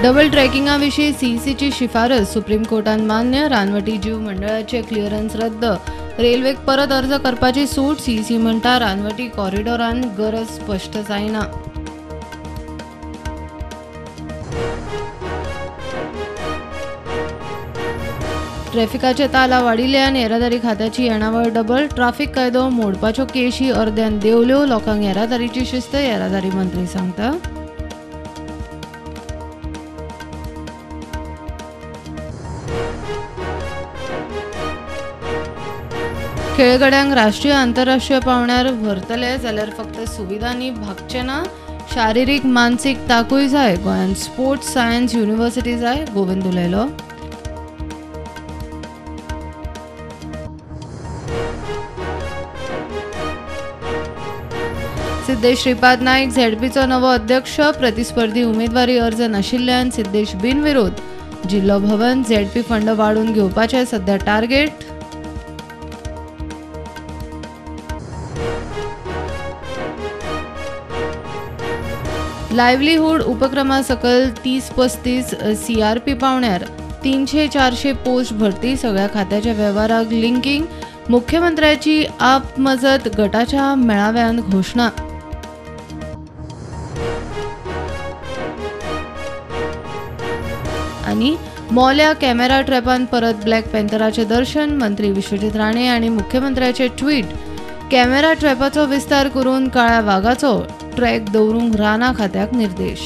Double ट्रॅकिंगा विशीं सीईसीची शिफारस supreme कोर्टान मान्य. रानवटी जीव मंडळाचे क्लिअरन्स रद्द. रेल्वेक परत अर्ज करपाची सूट. सीईसी म्हणटा रानवटी कॉरिडॉरान गरज स्पश्ट जायना. ट्रॅफिकाचे ताला वाडिल्ल्यान येरादारी खात्याची येणावळ डबल. ट्राफिक कायदो मोडपाच्यो केशी अर्द्यान देंवल्यो. लोकांक येरादारीची शिस्त येरादारी मंत्री सांगता. खेळगड्यांक राष्ट्रीय आंतरराष्ट्रीय पांवड्यार व्हरतले जाल्यार फक्त सुविधांनी भागचे ना, शारिरीक मानसीक ताकूय जाय. गोंयांत स्पोर्ट्स सायन्स युनिव्हर्सिटी जाय. गोविंद उलयलो. सिद्धेश श्रीपाद नायक झेडपीचो नवो अध्यक्ष. प्रतिस्पर्धी उमेदवारी अर्ज नाशिल्ल्यान सिद्धेश बिनविरोध. जिल्लो भवन झेडपी फंड वाडून घेवपाचें सध्या टार्गेट. लायव्हलीहूड उपक्रमा सकल 30-35 सीआरपी पावण्यार 300-400 पोस्ट भरती. सगळ्या खात्याच्या वेव्हाराक लिंकिंग. मुख्यमंत्र्याची आप मजत गटाच्या मेळाव्यान घोशणा. आनी मोल्या कॅमेरा ट्रॅपान परत ब्लॅक पॅन्थराचें दर्शन. मंत्री विश्वजीत राणे आनी मुख्यमंत्र्याचे ट्वीट. कॅमेरा ट्रॅपाचो विस्तार करून काळ्या वागाचो ट्रॅक दवरूंक रानां खात्याक निर्देश.